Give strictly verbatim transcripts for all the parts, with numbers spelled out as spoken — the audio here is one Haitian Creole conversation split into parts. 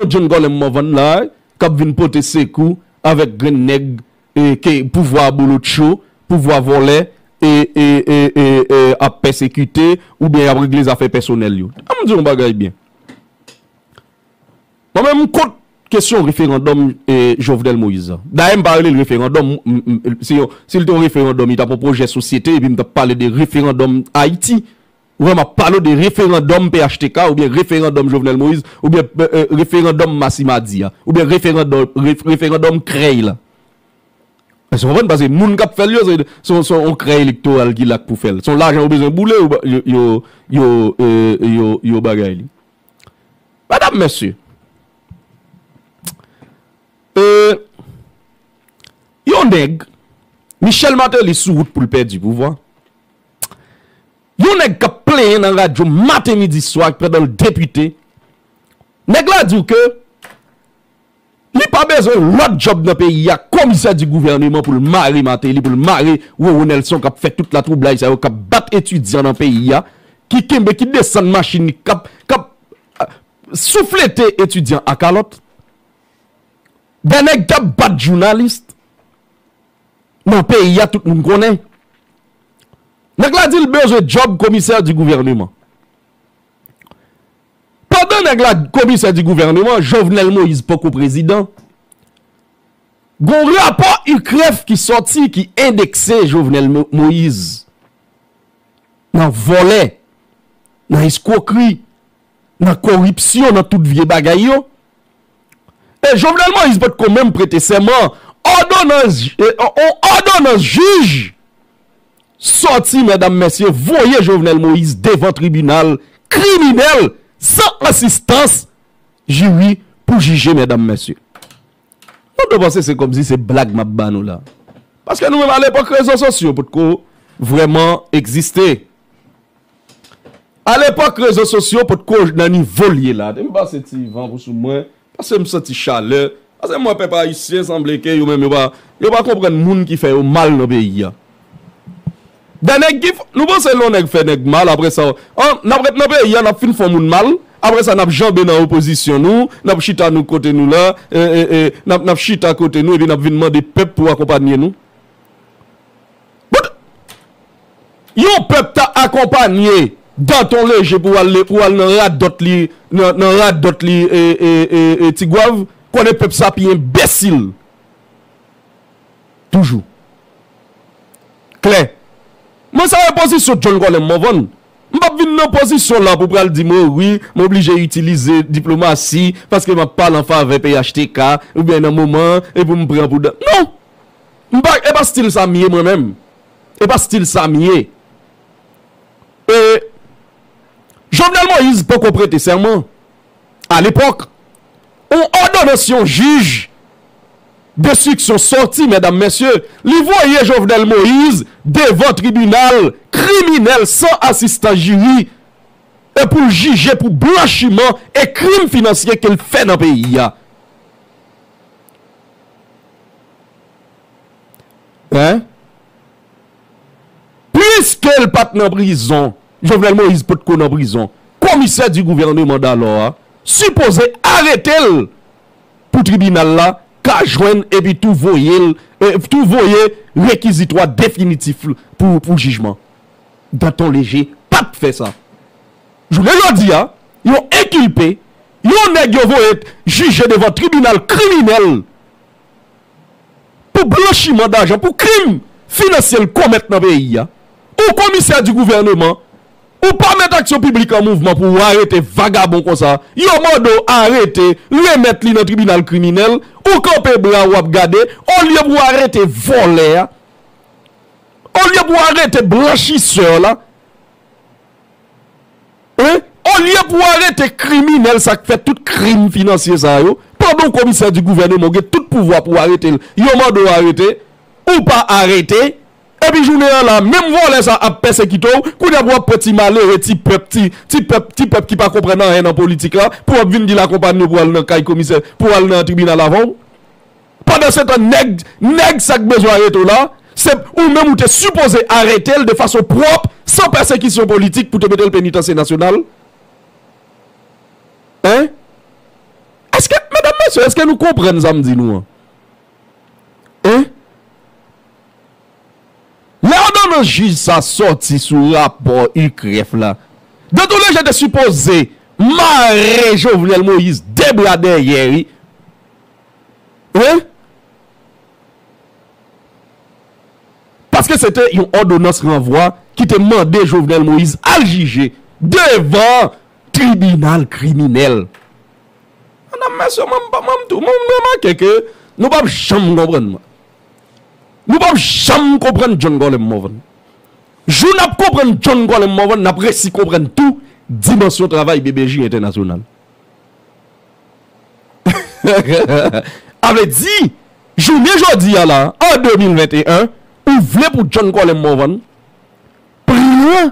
John Colem Morvan la, k ap vin pote sekou avèk grenn nèg e ke pouvwa abolotcho, pouvwa vòlè, e, e, e, e, e ap pèsekite, oubyen y ap regle zafè pèsonèl yo. An m di yon bagay byen. Mwen menm, m kont kesyon referandòm e Jovenel Moïse la. Dayè, m pa rele l referandòm, m, m, m, si, si l te yon referandòm, li t ap yon pwojè sosyete, epi m t ap pale de referandòm Ayiti. Ou wè, m ap pale w de referandòm P H T K, oubyen referandòm Jovenel Moïse, oubyen, e, e, referandòm Masimadi a, oubyen referandòm, ref-, referandòm krèy la. Èske w konprann? Paske moun k ap fè l yo, se, se, se yon krèy elektoral ki la k pou fè l. Se yon lajan yo bezwen boule, yo, ba- yo, yo, yo, e, yo, yo bagay li. Medam, mesye, e, yon nèg, Michel Martelly sou wout pou l pèdi pouvwa. Yon nèg k ap plenyen nan radyo maten, midi, swa, pandan l depite. Nèg la di w ke li pa bezwen lòt djòb nan peyi a, komisè di gouvèneman pou l mare Martelly, pou l mare Roro Nelson k ap fè tout latwoublay sa yo, k ap bat etidyan nan peyi a, ki kenbe, ki desann machin li, k ap, k ap, a, souflete etidyan a kalòt. De nèg k ap bat jounalis nan peyi a, tout moun konnen. Nèg la di l bezwen djòb komisè di gouvèneman. Pandan nèg la komisè di gouvèneman, Jovenel Moïse poko prezidan, gon rapò UCREF ki sòti ki endekse Jovenel Mo-, Moïse nan vòlè, nan eskwokri, nan koripsyon, nan tout vye bagay yo. E Jovenel Moïse potko menm prete sèman. Òdonans, e, on, on òdonans jij sòti, medam, mesye, voye Jovenel Moïse devan tribinal kriminèl san asistans jiri pou jije, medam, mesye. Nou dwe panse se kòmsi se blag m ap ba nou la. Paske nou menm, alepòk, rezo sosyo potko vrèman egziste. Alepòk, rezo sosyo potko nan nivo l ye la. Depi m pase ti van pou sou mwen, paske m santi chalè, paske m wè pèp ayisyen sanble ke yo menm yo pa, yo pa konprann moun ki fè yo mal nan peyi a. De nèg ki f-, nou panse lè yon nèg fè nèg mal, apre sa, an, n ap ret nan peyi a, n ap fin fè yon moun mal, apre sa, n ap janbe nan opozisyon nou, n ap chita nou kote nou la, e, e, e, n ap, n ap chita kote nou, epi n ap vin mande pèp pou akonpanye nou. But, yon pèp ta akonpanye Danton Léger pou al, pou al nan radòt li, nan, nan radòt li, e, e, e, e, Tigwav, konnen pèp sa pi enbesil. Toujou. Klè. Mwen, sa e pozisyon John Colem Morvan. M p ap vin nan pozisyon la pou pral di mwen, wi, m oblije itilize diplomasi paske m ap pale an favè P H T K, oubyen nan moman, e pou m pran pou dan. Non! M pa, e pa stil sa m ye mwen menm. E pa stil sa m ye. E Jovenel Moïse poko prete sèman. Alepòk, yon òdonans yon jij denstriksyon sòti, medam, mesye, li voye Jovenel Moïse devan tribinal kriminèl san asistans jiri, e pou l jije pou blanchiman e krim finansye ke l fè nan peyi a. Hein? Piske l pa t nan prizon, Jovenel Moïse potko nan prizon, komisè di gouvèneman dalò a sipoze arete l pou tribinal la ka jwenn epi tou voye l, e, tou voye rekizitwa definitif pou, pou jijman. Danton Léger pa t fè sa. Jounen jodi a, yo enkilpe yon nèg yo voye jije devan tribinal kriminèl pou blanchiman dajan, pou krim finansyè l komèt nan peyi a. Ou komisè di gouvèneman, ou pa met aksyon piblik an mouvman pou w arete vagabon konsa. Yo mande w arete, remèt li nan tribinal kriminèl, ou kanpe bra w ap gade, olye pou w arete vòlè a, olye pou w arete blanchisè la, hein? Olye pou w arete kriminèl sa k fè tout krim finansye sa yo, pandan w komisè di gouvèneman, w gen tout pouvwa pou w arete l, yo mande w arete, ou pa arete, epi jounen an la, menm vòlè sa ap pèsekite w, kounye a pou w ap pran ti malere, ti pèp, ti, ti pèp, ti pèp ki pa konprann anyen nan politik la, pou w ap vin di l akonpanye w pou al nan kay komisè, pou al nan tribinal avè w. Pandansetan, nèg, nèg sa k bezwen arete w la, se ou menm ou te sipoze arete l de fason pwòp, san pèsekisyon politik pou te mete l penitansye nasyonal. Hein? Èske Mesye, èske nou konprann sa m di nou an? Hein? Lè òdonans jij sa sòti sou rapò UCREF la, Danton Léger te sipoze mare Jovenel Moïse de bra dèyè, wi. Hein? Paske se te yon òdonans ranvwa ki te mande Jovenel Moïse al jije devan tribinal kriminèl. Medam, mesye, mwen, mwen, mwen, mwen remake ke nou p ap janm konprann mwen. Nou p ap janm konprann John Colem Morvan. Jou n ap konprann John Colem Morvan, n ap resi konprann tou dimansyon travay B B J entènasyonal. A vle di, jounen jodi a la, an de mil venteyen, ou vle pou John Colem Morvan pran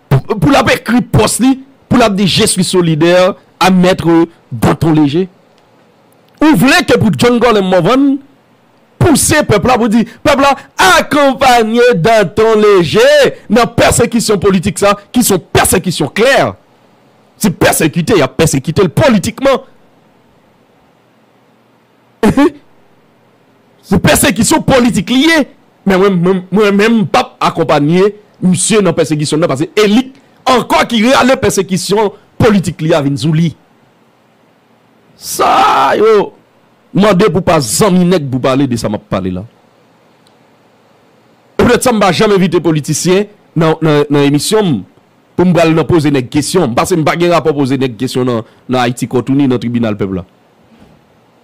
pou, pou l ap ekri pòs li, pou l ap di je suis solidaire à maître Danton Léger. Ou vle ke pou John Colem Morvan pouse pèp la, pou di pèp la akonpanye Danton Léger nan pèsekisyon politik sa, ki se yon pèsekisyon klè. Se pèsekite y ap pèsekite l politikman. Se pèsekisyon politik li ye. Men mwen, mwen, mwen menm, m p ap akonpanye misye nan pèsekisyon nan, paske elit ankò ki rale pèsekisyon politik li a vin sou li. Sa yo mande pou pa zanmi nèg pou pale de sa m ap pale la. E petèt sa m pa janm envite politisyen nan, nan, nan emisyon m pou m pral nan poze nèg kesyon. Paske m pa gen rapò poze nèg kesyon nan, nan Ayiti Kòtouni, nan tribinal pèp la.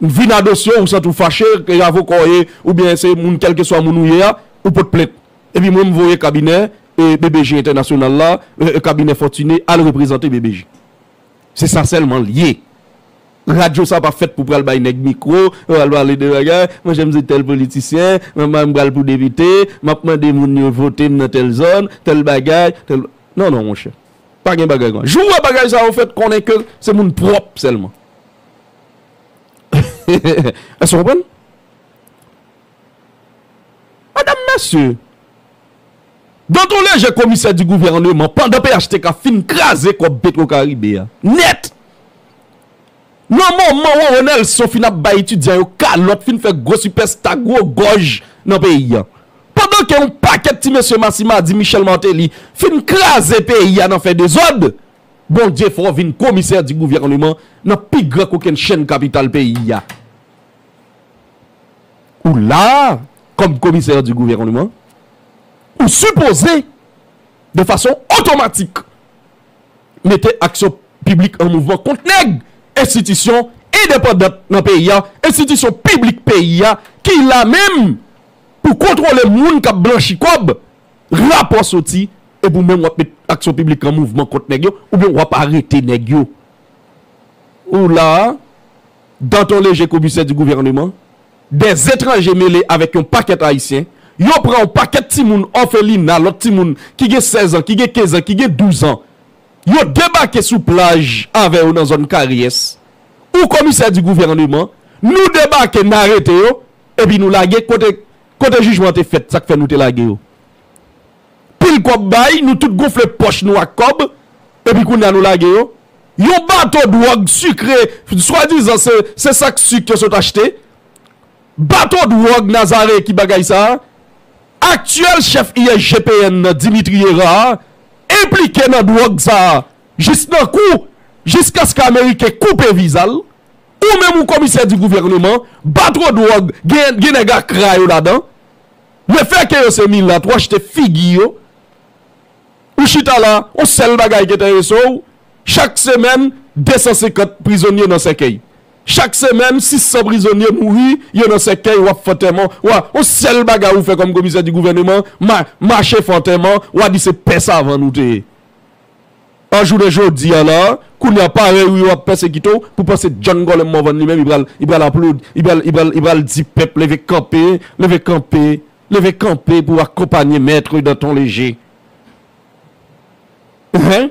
M vin a dosye w, ou santi w fache, ke avoka w ye, oubyen se moun, kèlkeswa moun ou ye a, ou pot plent. Epi mwen, m voye kabinè, e, B B J entènasyonal la, e, e, kabinè Fortuné, al reprezante B B J. Se sa sèlman l ye. Radyo sa pa fèt pou pral bay nèg mikwo, pral pale de bagay, monchè, m se tèl politisyen, m, m, m pral pou depite, m ap mande moun yo vote m nan tèl zòn, tèl bagay, tèl. Non, non, monchè. Pa gen bagay kon sa. Jou w wè bagay sa yo fèt, konnen ke se moun pwòp sèlman. Èske w konprann? Medam, mesye, Danton Léger, komisè di gouvènman, pandan P H T K fin kraze kòb Petro Caribe a nèt, nan moman Roro Nelson fin ap bay etidyan yo kalòt, fin fè gwo sipèsta, gwo gòj nan peyi a, pandan ke yon pakèt ti mesye Masimadi, Michel Martelly fin kraze peyi a nan fè dezòd, Bondye fè w vin komisè di gouvènman nan pi gran kokennchenn kapital peyi a. Ou la, kòm komisè di gouvènman, ou sipoze, de fason otomatik, mete aksyon piblik an mouvman kont nèg, enstitisyon endepandan nan peyi a, enstitisyon piblik peyi a, ki la menm pou kontwole moun k ap blanchi kòb, rapò soti, epi w menm w ap met aksyon piblik an mouvman kont nèg yo, oubyen w ap arete nèg yo. Ou la, Danton Léger, komisè di gouvènman, des étrangers mêlés avèk yon pakèt Ayisyen, yo pran yon pakèt timoun òfelina, lòt timoun ki gen sèz an, ki gen kenz an, ki gen douz an, yo debake sou plaj avè yo nan zòn Karyès. Ou komisè di gouvènman, nou debake, n arete yo, epi nou lage kote, kote jijman te fèt, sa k fè nou te lage yo. Pil kòb bay, nou tout gonfle pòch nou ak kòb, epi kounye a nou lage yo. Yon bato dwòg sikre, swadizan se, se sak sik yo sot achte. Bato dwòg Nazare ki bagay sa a. Aktyèl chèf I S G P N nan, Dimitri Hérard, enplike nan dwòg sa a, jis nan kou, jiskaske Ameriken koupe viza l. Ou menm ou komisè di gouvènman, bato dwòg, gen, gen nèg Akra yo ladan. Lefètke yo se milat, ou achte figi yo. Ou chita la, yon sèl bagay ki enterese w, chak semèn, de san senkant prizonye nan sèkèy. Chak semèn, sis san prizonye mouri, yo nan sèkèy, w ap fè antèman. W a, yon sèl bagay ou fè kòm komisè di gouvènman, ma-, mache fè antèman, w a di se pè savann ou te ye. An jounen jodi a la, kounye a parèy ou yo ap pèsekite w, pou panse John Colem Morvan li menm, li pral, li pral aplodi, li pral, li pral, li pral di pèp leve kanpe, leve kanpe, leve kanpe pou akonpanye mèt Danton Léger. Hein?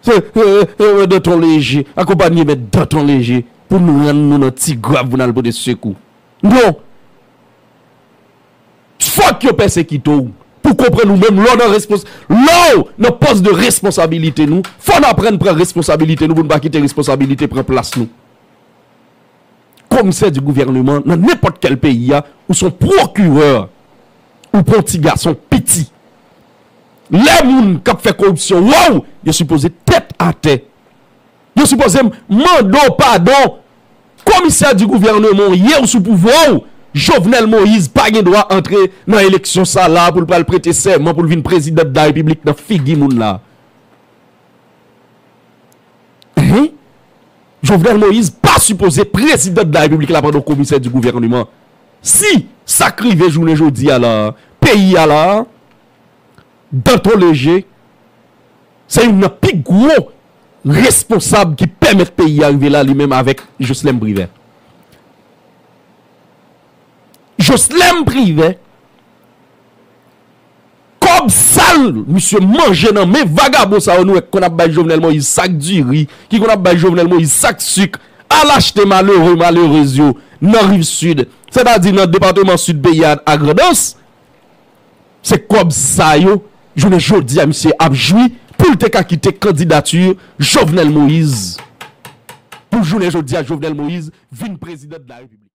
Se, e, e, e, Danton Léger, akonpanye mèt Danton Léger, pou nou rann nou nan Ti Grav, pou n al pote sekou. Non! Fòk yo pèsekite w pou konprann ou menm lè w nan respons-, lè w nan pòs de responsabilite nou, fò n aprann pran responsabilite nou pou n pa kite responsabilite pran plas nou. komisè di gouvènman nan nenpòt kèl peyi a, ou se yon pwokirè, ou pran ti gason piti. Lè moun k ap fè koripsyon wè w, yo sipoze tèt atè. Yo sipoze mande w padon. Komisè di gouvènman w ye, ou sou pouvwa w. Jovenel Moïse pa gen dwa antre nan eleksyon sa la pou l pral prete sèman pou l vin prezidan de la repiblik nan figi moun la. Hein? Jovenel Moïse pa sipoze prezidan de la repiblik la pandan w komisè di gouvènman. Si sa k rive jounen jodi a la, peyi a la, Danton Leger se youn nan pi gwo responsab ki pèmèt peyi a rive la li menm avèk Joslèm Privè. Joslèm Privè, kòb sal misye manje nan men vagabon sa yo nou wè ki konn ap bay Jovenel Moïse sak diri, ki konn ap bay Jovenel Moïse sak sik, al achte malere, malerez yo nan Riv Sid, sètadi nan depatman Sid peyi a, a Grandans. Se kòb sa yo, jounen jodi a, misye ap jwi pou l te ka kite kandidati Jovenel Moïse. Pou jounen jodi a, Jovenel Moïse vin prezidan de la repiblik.